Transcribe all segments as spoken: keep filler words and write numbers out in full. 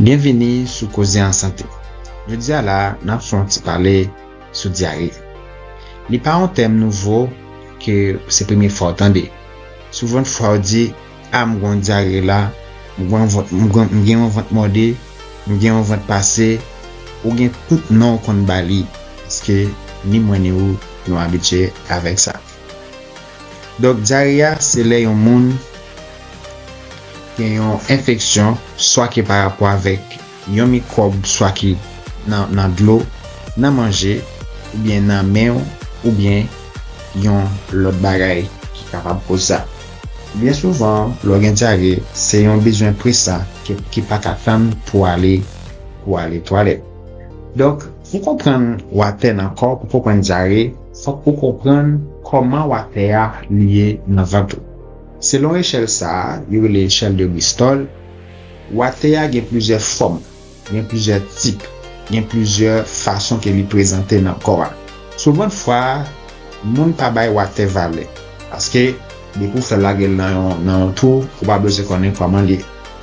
Byenvini sou Koze an Sante. Jodi a la, n ap fè yon ti pale sou dyare. Li pa yon tèm nouvo ke se premye fwa w tande. Souvan fwa w di, "A, m gen yon dyare la, m gen yon vant, m gen, m gen yon vant mòde, m gen yon vant pase," ou gen tout non w konn ba li, paske ni mwen ni ou, nou abitye avèk sa. Donk, dyare a, se lè yon moun gen yon enfeksyon, swa ke pa rapò avèk yon mikwòb, swa ki nan, nan dlo, nan manje, oubyen nan men w, oubyen yon lòt bagay ki kapab koz sa. Byen souvan, lè w gen dyare, se yon bezwen presan ki, ki pa ka tann pou ale, pou ale twalèt. Donk, pou konprann watè nan kò w, pou konprann dyare, fòk ou konprann kòman watè a li ye nan vant ou. Selon echèl sa a, yo rele echèl de Bristol, watè a gen plizyè fòm, gen plizyè tip, gen plizyè fason ke li prezante nan kò a. Souvan fwa, moun pa bay watè valè, paske depi w fè l lage l nan yon, nan yon twou, ou pa bezwen konnen kòman l ye.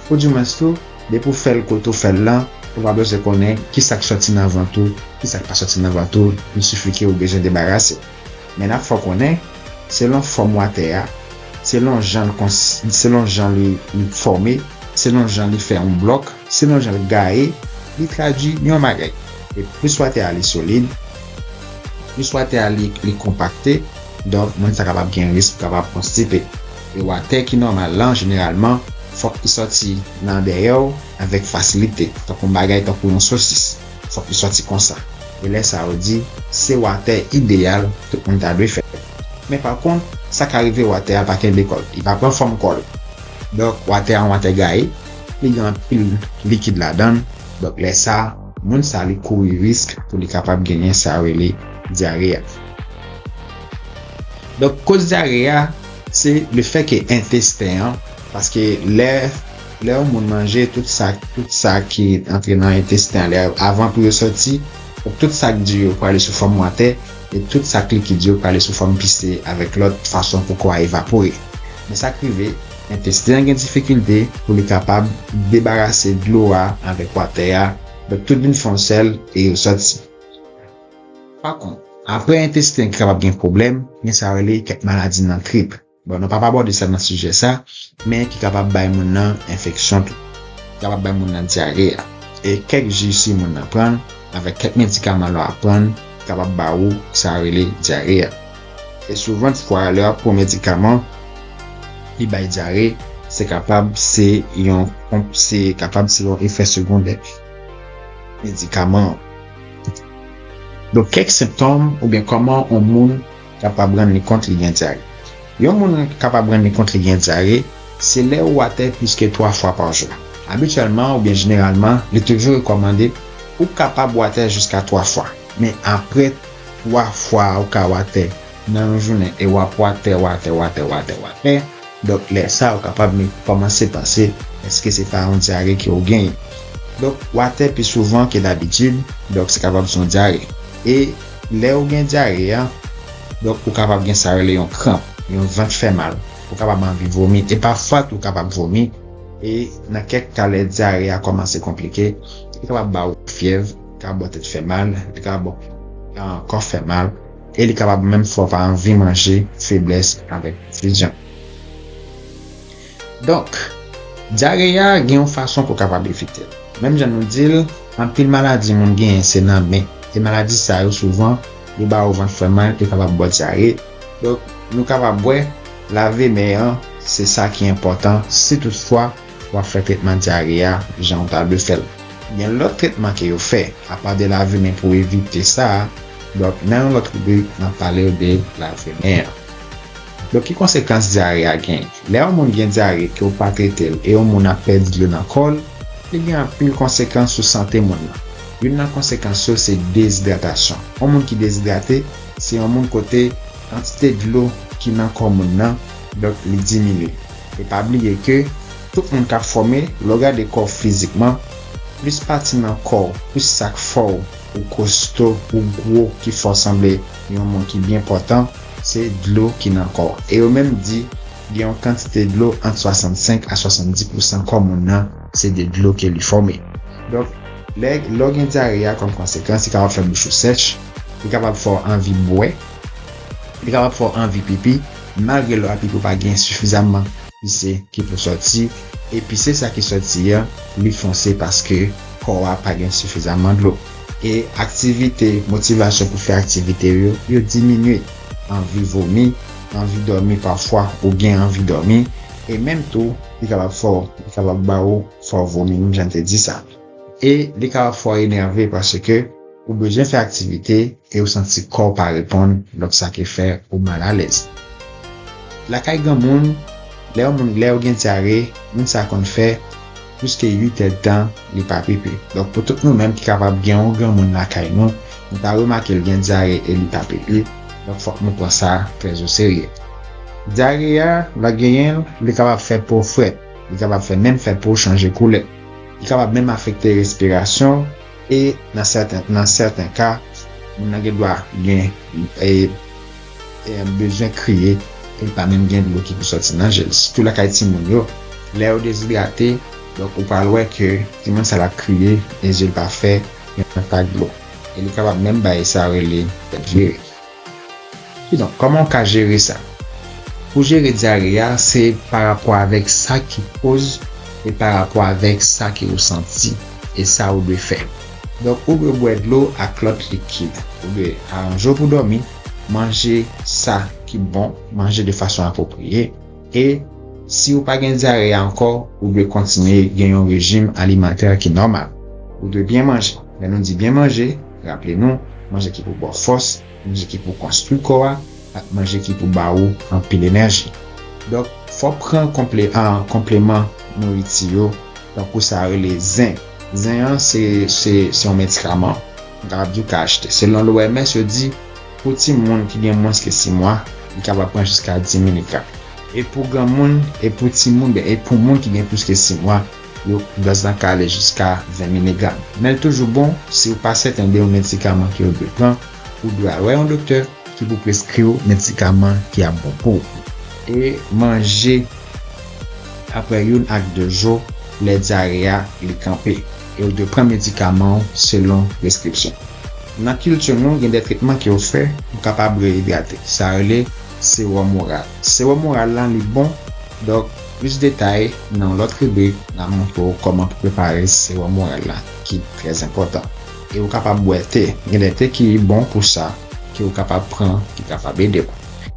Oudimwens tou, depi w fè l kote w fè l lan, ou pa bezwen konnen ki sa k sòti nan vant ou, ki sa k pa sòti nan vant ou, li sifi ke ou bezwen debarase. Men n ap fè w konnen, selon fòm watè a, selon jan l kons-, selon jan li, li fòme, selon jan li fè yon blòk, selon jan l gaye, li tradui yon bagay. E plis watè a li solid, plis watè a li, li konpakte, donk moun sa kapab gen risk pou kapab konstipe. E watè ki nòmal lan, jeneralman, fòk li sòti nan dèyè w avèk fasilite, tankou yon bagay, tankou yon sosis. Fòk li sòti konsa. E lè sa yo di, se watè ideyal tout moun ta dwe fè. Men pa kont, sa ka rive watè a pa kenbe kò l, li pa pran fòm kò l. Donk, watè a yon watè gaye, li gen anpil likid ladan l. Donk, lè sa, moun sa li kouri risk pou li kapab genyen sa yo rele dyare a. Donk, koz dyare a, se lefètke entesten an, paske lè, lè yon moun manje, tout sa, tout sa ki antre nan entesten an, lè, avan pou yo sòti, tout sa k di yo prale sou fòm watè, e tout sa k likid yo prale sou fòm pise avèk lòt fason pou kò a evapore. Men sa k rive, entesten an gen difikilte pou li kapab debarase dlo a avèk watè a, donk tout vin fè yon sèl e yo sòti. Pa kont, apre entesten ki kapab gen pwoblèm, gen sa yo rele kèk maladi nan trip. Bon, nou p ap abòde sa nan sijè sa, men ki kapab bay moun nan enfeksyon tou. Ki kapab bay moun nan dyare a. E kèk ji si moun nan pran l, avèk kèk medikaman lè w ap pran l, kapab ba ou sa yo rele dyare a. E souvan fwa, lè w ap pran medikaman, li bay dyare, se kapab se yon, se kapab se yon efè segondè medikaman an. Donk, kèk sentòm oubyen kòman yon moun kapab rann li kont li gen dyare. Yon moun kapab rann li kont li gen dyare, se lè ou atè plis ke twa fwa pa jou. Abityèlman oubyen jeneralman, li toujou rekòmande ou kapab atè jiska twa fwa. Men apre twa fwa ou ka atè nan yon jounen e w ap atè, w atè, w atè, w atè, w atè, donk, lè sa a, ou kapab kòmanse panse, èske se pa yon dyare ke w genyen? Donk, w atè pi souvan ke dabitid, donk, se kapab se yon dyare. E lè ou gen dyare a, donk, ou kapab gen sa yo rele yon kranp, yon vant fè mal. Ou kapab anvi vomi. E pafwa tou, ou kapab vomi. E nan kèk ka, lè dyare a kòmanse konplike, li kapab ba ou fyèv, li kapab ba w tèt fè mal, li kapab ba w kò fè mal, e li kapab menm fè w pa anvi manje, feblès avèk konfizyon. Donk, dyare a gen yon fason pou w kapab evite l. Menm jan nou di l, anpil maladi moun genyen se nan men. E maladi sa yo souvan, yo ba yo vant fè mal, yo kapab ba w dyare. Donk, nou kapab wè, lave men an, se sa ki enpòtan, si toutfwa w ap fè tretman dyare a jan w ta dwe fè l. Gen lòt tretman ke yo fè, apa de lave men pou evite sa a, donk, nan yon lòt ribrik, n ap pale w de lave men an. Donk, ki konsekans dyare a genyen? Lè yon moun gen dyare ke w pa trete l e yon moun ap pèdi dlo nan kò l, li gen anpil konsekans sou sante moun nan. Youn nan konsekans yo se dezidratasyon. Yon moun ki dezidrate, se yon moun kote kantite dlo ki nan kò moun nan, donk, li diminye. E pa bliye ke tout moun k ap fòme, lè w gade kò w fizikman, plis pati nan kò w, plis sa k fè w, ou kosto, ou gwo, ki fè w sanble yon moun ki byen pòtan, se dlo ki nan kò w. E yo menm di, gen yon kantite dlo ant swasannsenk a swasanndis pousan kò moun nan, se de dlo ke li fòme. Donk, lè, lè w gen dyare a kòm konsekans, li kapab fè bouch ou sèch, li kapab fè w anvi bwè, li kapab fè w anvi pipi, malgre lè w ap pipi ou pa gen sifizamman pise ki pou sòti, e pise sa ki sòti an, li fonse paske kò a pa gen sifizamman dlo. E aktivite, motivasyon pou fè aktivite yo, yo diminye. Anvi vomi, anvi dòmi pafwa, ou gen anvi dòmi, e menm tou, li kapab fè w, li kapab ba ou fè w vomi, menm jan m te di sa. E li kapab fè w enève paske ou bezwen fè aktivite e ou santi kò w pa reponn, donk sa ki fè ou malalèz. Lakay granmoun, lè yon moun, lè yo gen dyare, moun sa konn fè plis ke uit èdtan li pa pipi. Donk, pou tout nou menm ki kapab gen yon granmoun lakay nou, nou ta remake l gen dyare e li pa pipi, donk fòk nou pran sa trè o serye. Dyare a, lè w genyen l, li kapab fè po frèt, li kapab fè menm fè po chanje koulè, li kapab menm afekte respirasyon, e nan sèten, nan sèten ka, moun nan gen dwa gen e, e, bezwen kriye, e pa menm gen dlo ki pou sòti nan je l. Sitou lakay timoun yo, lè yo dezidrate, donk ou pral wè ke timoun sa l ap kriye, e je l pa fè yon tak dlo. E li kapab menm bay sa yo rele tèt vire. Kidonk, kòman w ka jere sa? Pou jere dyare a, se pa rapò avèk sa ki koz e pa rapò avèk sa ke ou santi e sa ou dwe fè. Donk, ou dwe bwè dlo ak lòt likid. Ou dwe aranje w pou dòmi, manje sa ki bon, manje de fason apwopriye. E si ou pa gen dyare a ankò, ou dwe kontinye gen yon rejim alimantè ki nòmal. Ou dwe byen manje. Lè nou di byen manje, raple nou, manje ki pou ba w fòs, manje ki pou konstwi kò a, ak manje ki pou ba ou anpil enèji. Donk, fò w pran konple, an, konpleman nouriti yo, tankou sa yo rele zen. Zen an, se, se, se yon medikaman. Ou kapab di ou ka achte. Selon l'O M S, yo di, pou timoun ki gen mwens ke sis mwa, li kapab pran jiska dis miligram. E pou granmoun, e pou timoun, ben, e pou moun ki gen plis ke sis mwa, yo, dòz lan ka ale jiska ven miligram. Men l toujou bon, si ou pa sèten de yon medikaman ke ou dwe pran, ou dwe al wè yon doktè ki pou preskri w medikaman ki ap bon pou ou. E manje apre youn ak de jou lè dyare a li kanpe. E ou dwe pran medikaman w selon preskripsyon. Nan kilti nou, gen de tretman ke yo fè pou kapab reyidrate. Sa rele sewòm oral. Sewòm oral lan, li bon. Donk, plis detay nan yon lòt ribrik, n a montre w kòman pou prepare sewòm oral la, ki trè enpòtan. E ou kapab bwè te. Gen de te ki bon pou sa, ke ou kapab pran, ki kapab ede w.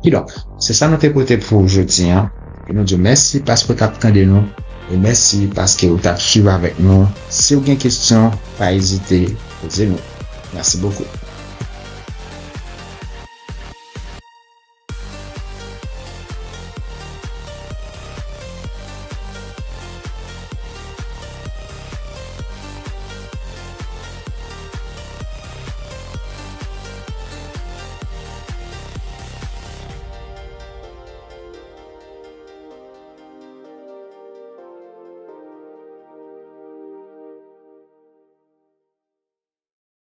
Kidonk, se sa nou te pote pou jodi an. E nou di w mèsi paske w t ap tande nou. E mèsi paske w t ap swiv avèk nou. Si w gen kesyon, pa ezite poze nou. Mèsi bokou.